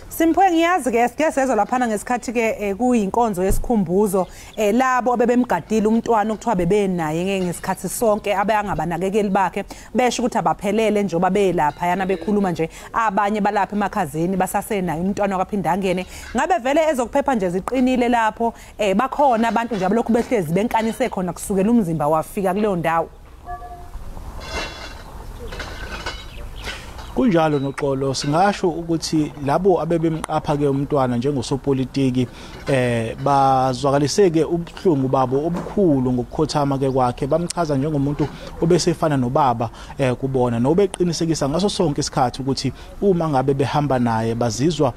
Simphiwe, ngiyazi ke sike sezwa laphana ngesikhathi ke kuyinkonzo yesikhumbuzo labo abebemgadile umntwana okuthiwa bebenaye ngesikhathi sonke abayangabanakekeli bakhe besho ukuthi abaphelele njengoba belapha yana bekhuluma nje abanye balapha emakhazeni basasenaye umntwana wakwaPhindangene. Ngabe vele ezokuphepha nje ziqinile lapho, bakhona abantu nje abalokhu behlezi benkanise khona kusukela umzimba wafika kuleyo ndawo? Kunjalo noxolo, singasho ukuthi labo abebemqapha ke umntwana njengosopolitiki bazwakaliseke ubuhlungu babo obukhulu ngokukhothama ke kwakhe, bamchaza njengomuntu obesefana nobaba kubona, nobeqinisekisa ngaso sonke isikhathi ukuthi uma ngabe behamba naye bazizwa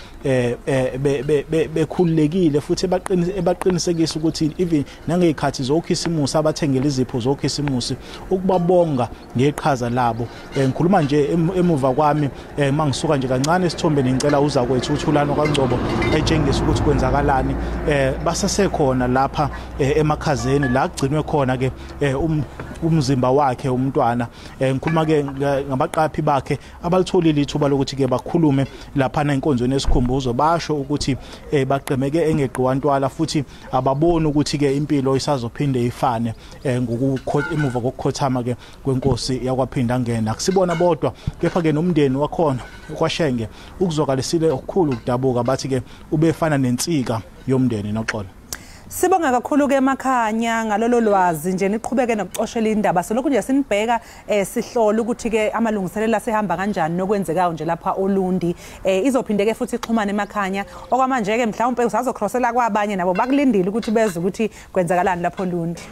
bekhululekile, futhi ebaqinisekisa ukuthi even nangezikhathi zokhisimusi abathengele izipho zokhisimusi ukubabonga ngeqhaza labo. Ngikhuluma nje emuva kwami mangisuka nje kancane esithombeni ngicela uza kwethu uThulano kaNgcobo etshengisa ukuthi kwenzakalani. Basasekhona lapha emakhazeni la kugcinwe khona ke umzimba wakhe umntwana. Ngikhuluma ke ngabaqaphi bakhe abalitholile ithuba lokuthi ke bakhulume lapha enkonzweni esikhumbuzo, basho ukuthi baqemeke engeqiwantwala futhi ababoni ukuthi ke impilo isazophinde ifane emuva kokukhothama ke kwenkosi yakwaPhindangene. Akusibona bodwa kepha ke nomndeni wakhona kwaShenge ukuzwakalisile okukhulu ukudabuka, bathi ke ubefana nensika yomndeni noxolo. Sibonga kakhulu ke emakhanya ngalolo lwazi nje, niqhubeke nokucoshela indaba. Solokhu nje sinibheka sihlola ukuthi ke amalungiselelo asehamba kanjani nokwenzekayo nje lapha Olundi. Izophinde ke futhi ixhumane emakhanya. Okwamanje ke mhlawumbe usazocrossela kwabanye nabo bakulindile ukuthi bezwe ukuthi kwenzakalani lapho Olundi.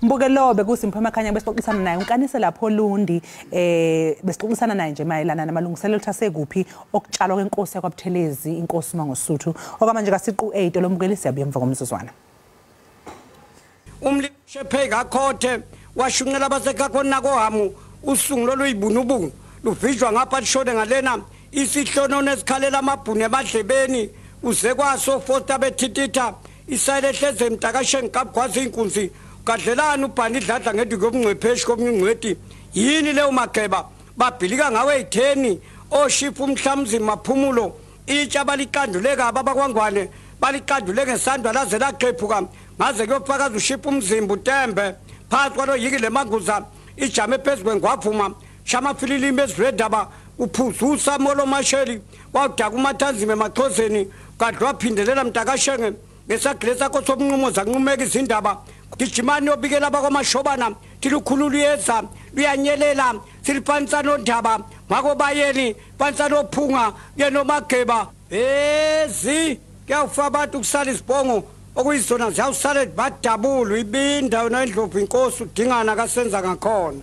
Mbukelo bekuSimphiwe Makhanya besixoxisana naye unkanise lapho Olundi, besixoxisana naye nje mayelana namalungiselelo ukuthi asekuphi okutshalwa kwenkosi yakwaButhelezi inkosi Mangosuthu. Okwamanje kasiqu 8 lombukeli, siyabuya emva komzuzwana. Umlishepheka khothe washunqela abasekhakho nakohamu usungulo luyibunubunu luvijwa ngapha lishone ngalena isihlonono esikhalela amabhunu emadlebeni uzekwaso fosta bethititha isayile hleze mtakashe ngikabugwaza inkunzi kadlelani ubhani idladla ngeduku yobungcwepheshi komunye ungcweti yini leyo mageba babhilika ngawe itheni oshifu umhlamzi maphumulo Itsha baliqandule kabi abakwangwane, baliqandule ngesandwa laze laqephuka, ngaze kuyofakaza ushipha umzimba utembe phansi kwalo yiki lemanguza ijame phezu kwengwavuma shamafililimi ezilwedaba uphuzusa molo masheli wawudaka umathanzima emaxhoseni kadlwa waphindelela mntakashenge ngesagile sakho somnqumo zanqumeka izindaba. Gijimani yobikela abakwamashobana tilukhulu luyeza luyanyelela silifanisa nondaba makobayeni fanisa nophunga yenomageba ezi kuyawufa abantu kusala izibongo okuyizona ziyawusale badabulu ibinda yona indlovu inkosi udingana kasenza ngakhona.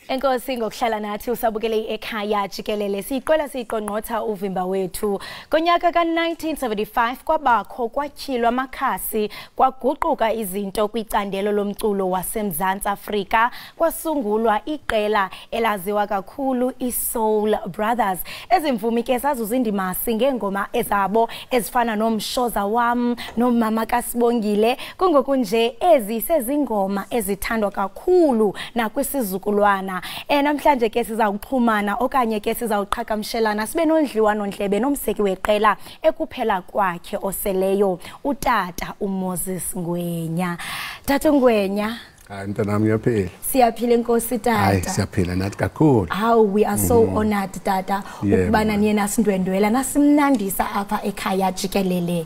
Enkosi ngokuhlala nathi usabukele ekhaya jikelele. Siyiqwela siyiqongqotha uvimba wethu. Konyaka ka-1975 kwabakho kwatyhilwa amakhasi, kwaguquka izinto kwicandelo lomculo waseMzantsi Afrika, kwasungulwa iqela elaziwa kakhulu iSoul Brothers. Ezimvumi ke zazuza indimasi ngeengoma ezabo ezifana noMshoza Wam noMama kaSibongile. Kungokunje ezi sezingoma ezithandwa kakhulu nakwisizukulwana. Namhlanje ke sizawuxhumana okanye ke sizawuqhagamshelana sibe nondliwanondlebe nomseki weqela ekuphela kwakhe oseleyo utata uMoses Ngwenya. Tata Ngwenya. Hayi mntanami, uyaphila? Siyaphila enkosi tata. Hayi siyaphila nathi kakhulu. How we are so honored tata ukubana niye nasindwendwela nasimnandisa apha ekhaya jikelele.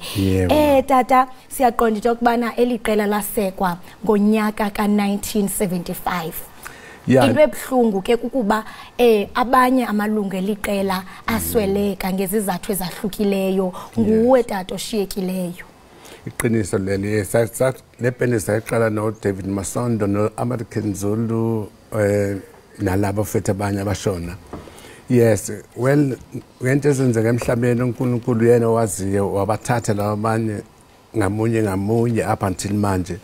Tata siyaqonda into yokubana eliqela lasekwa ngonyaka ka-1975. Into ebuhlungu ke kukuba abanye amalungu eliqela asweleka ngezizathu ezahlukileyo. Nguwe tata oshiyekileyo. Iqiniso leli, le band sayiqala no David Masondo no American Zulu nalabo futhi abanye abashona. Yes, well ngento ezenzeka emhlabeni uNkulunkulu yena owaziyo wabathatha laba abanye ngamunye ngamunye up until manje.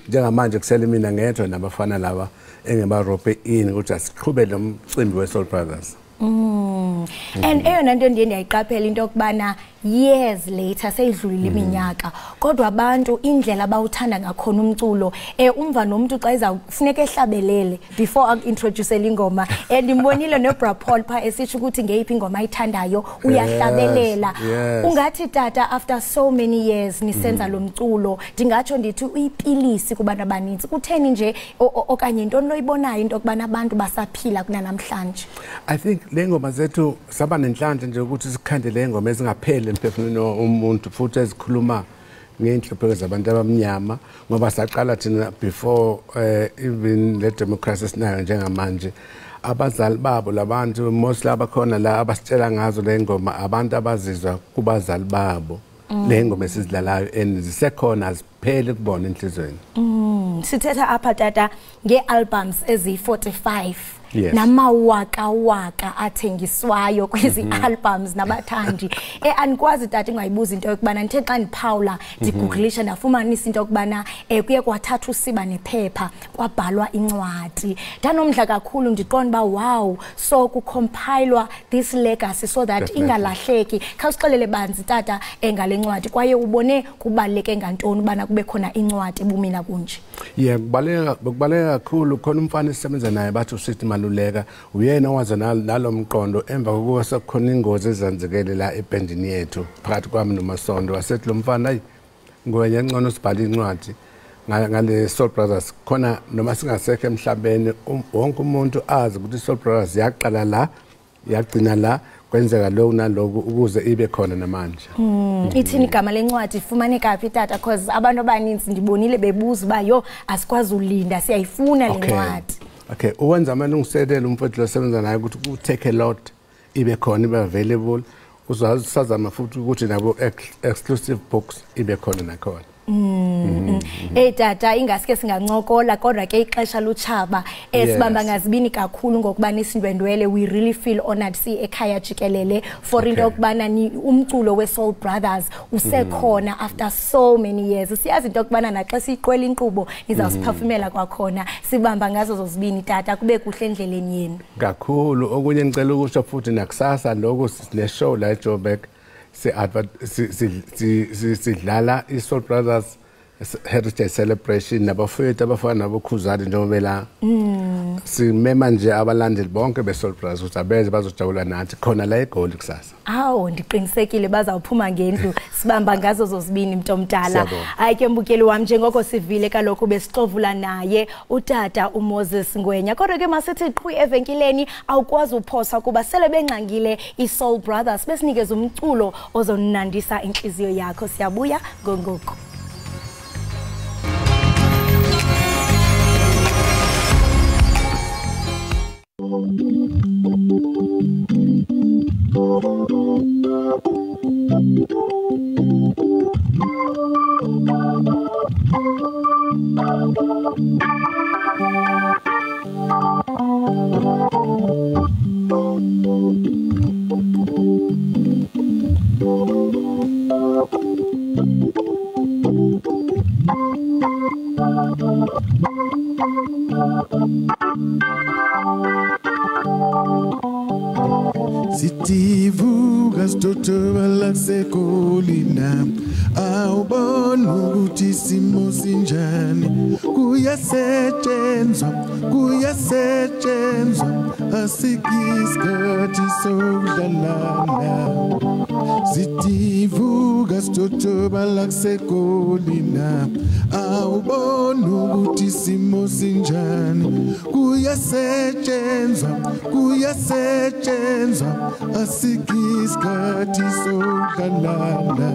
Njengamanje kusele mina ngedwa nabafana laba engibarope in ukuthi asiqhube lo mcimbi weSoul Brothers. And eyona nto ndiye ndiyayiqaphela into yokubana years later seyidlulile iminyaka, kodwa abantu indlela abawuthanda ngakhona umculo, umva nomuntu xa iza kufuneka ehlabelele before aku-introduce ingoma. Ndimbonile noBra Paul pha esitsho ukuthi ngeyiphi ingoma ayithandayo uyahlabelela. Ungathi tata after so many years nisenza lo mculo, ndingatsho ndithi uyipilisi kubantu abanintsi. Kutheni nje okanye intoni loyibonayo into yokubana abantu basaphila kunanamhlanje? I think le ngoma zethu saba nenhlanhla nje ukuthi sikhande le ngoma ezingapheli emphefumulweni womuntu futhi ezikhuluma ngey'nhlupheko zabantu abamnyama, ngoba saqala thina before even le democracy esinayo njengamanje. Abazali babo labantu mostly abakhona la abasitshela ngazo le ngoma abantu abazizwa kubazali babo. Le ngoma esizidlalayo and zisekhona azipheli kubona enhlizweni. Sithetha apha tata ngee-albums eziyi-45. Yes. Namawakawaka athengiswayo kwezi albums nabathandi. Andikwazi tata ingayibuza into yokubana ndithe xa ndiphawula ndigugulisha ndafumanisa into yokubana kuye kwathatha usiba nephepha kwabhalwa incwadi. Ndanomdla kakhulu ndiqonda uba wow, so kucompilwa this legacy so that ingalahleki. Khawusixelele banzi tata ngale ncwadi kwaye ubone kubaluleke ngantoni ubana kube khona incwadi ebumina kunje. Yeah, kubaluleke kakhulu. Khona umfana esisebenza naye bathi usithi Maluleka uyena owaza nalo mqondo emva kokuba sekukhona ingozi ezenzekele la ebhendini yethu phakathi kwami noMasondo. Wasethi lo mfana, ayi Ngwenya ngcono sibhale incwadi ngale Soul Brothers, khona noma singasekho emhlabeni wonke umuntu azi ukuthi Soul Brothers yaqala la yagcina la, kwenzeka lokhu naloku ukuze ibe khona namanje. Ithini igama lencwadi, ifumaneka phi tata? Because abantu abaninzi ndibonile bebuza uba yho asikwazi ulinda siyayifuna le ncwadi. Okay, uwenza amalungiselelo umfowethu lo sebenza naye ukuthi ku take a lot ibe khona ibe available. Uzazama futhi ukuthi nabo exclusive books ibe khona nakhona. Tata ingaske singancokola kodwa ke ixesha lutshaba sibamba ngazibini kakhulu ngokuba nisindwendwele. We really feel honored si ekhaya jikelele for into yokubana umculo weSoul Brothers usekhona after so many years. Siyazi into yokubana naxa siyiqwela inkqubo nizawusiphafumela kwakhona. Sibamba ngazo zozibini tata, kube kuhle endleleni yenu kakhulu. Okunye ngicela ukusho futhi nakusasa lokhu sine show la eJoburg, sidlala iSoul Brothers Heritage Celebration nabafowethu abafana naboKhuzani njengoba bela. Simema nje abalandeli bonke beSoul Brothers ukuthi abeze bazojabula nathi khona la eGoli kusasa. Awu, ndiqinisekile bazawuphuma ngendlu, sibamba ngazo zozibini, mntomdala. Hayi ke mbukeli wami, njengoko sivile kaloku besixovula naye utata uMoses Ngwenya. Kodwa ke masithi qhu evenkileni, awukwazi uphosa kuba sele bengxangile iSoul Brothers besinikeza umculo ozonandisa inhliziyo yakho. Siyabuya ngongoku. Sitivuka sitotobala sekolina, awubona ukuthi isimo sinjani. Kuyasetshenzwa, kuyasetshenzwa, asikho isikhathi sokudlalana. Sitivuka sitotobala sekolina, awubona ukuthi isimo sinjani. Kuyasetshenzwa, kuyasetshenzwa, asikho isikhathi sokudlalana.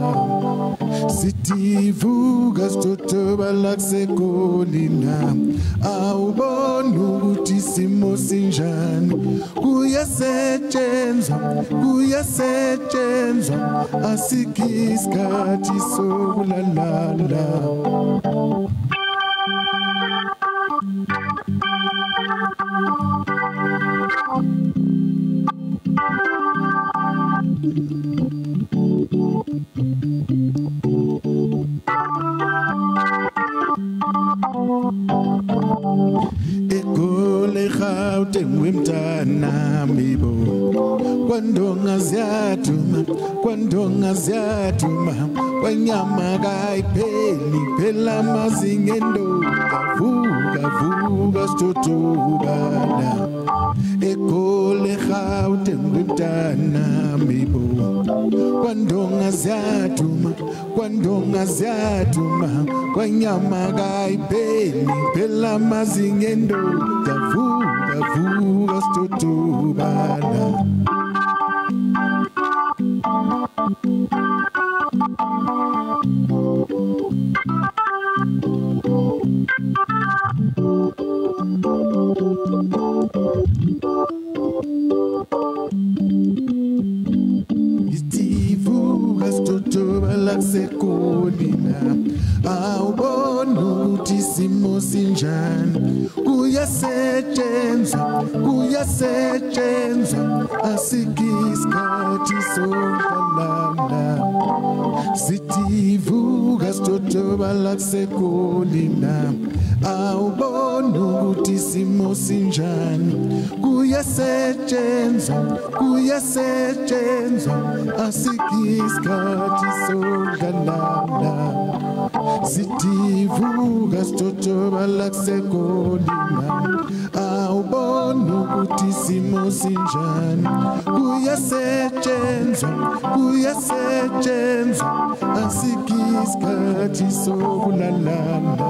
Sitivuka sitotobala sekolina, awubona ukuthi isimo sinjani. Kuyasetshenzwa, kuyasetshenzwa, asikho isikhathi sokulalana. Egoli Gauteng wemntanami bo, kwandonga ziyaduma, kwandonga ziyaduma, kwanyama kayipheli phela amazinga endoda. Vuka vuka sitotobala. Egoli Gauteng wemntanami bo, kwandonga ziyaduma, kwandonga ziyaduma, kwanyama kayipheli phela amazinga endoda. Vuka vuka sitotobala. Isivuka sitotobala sekolina, awubona ukuthi isimo sinjani. Kuyasetshenzwa, kuyasetshenzwa, asikho isikhathi sokudlalana. Sitivuka sitotobala sekolina, awubona ukuthi isimo sinjani. Kuyasetshenzwa, kuyasetshenzwa, asikho isikhathi sokudlalana. Sitivuka sitotobala sekolina, awubona ukuthi isimo sinjani. Kuyasetshenzwa, kuyasetshenzwa, asikho isikhathi sokulalana.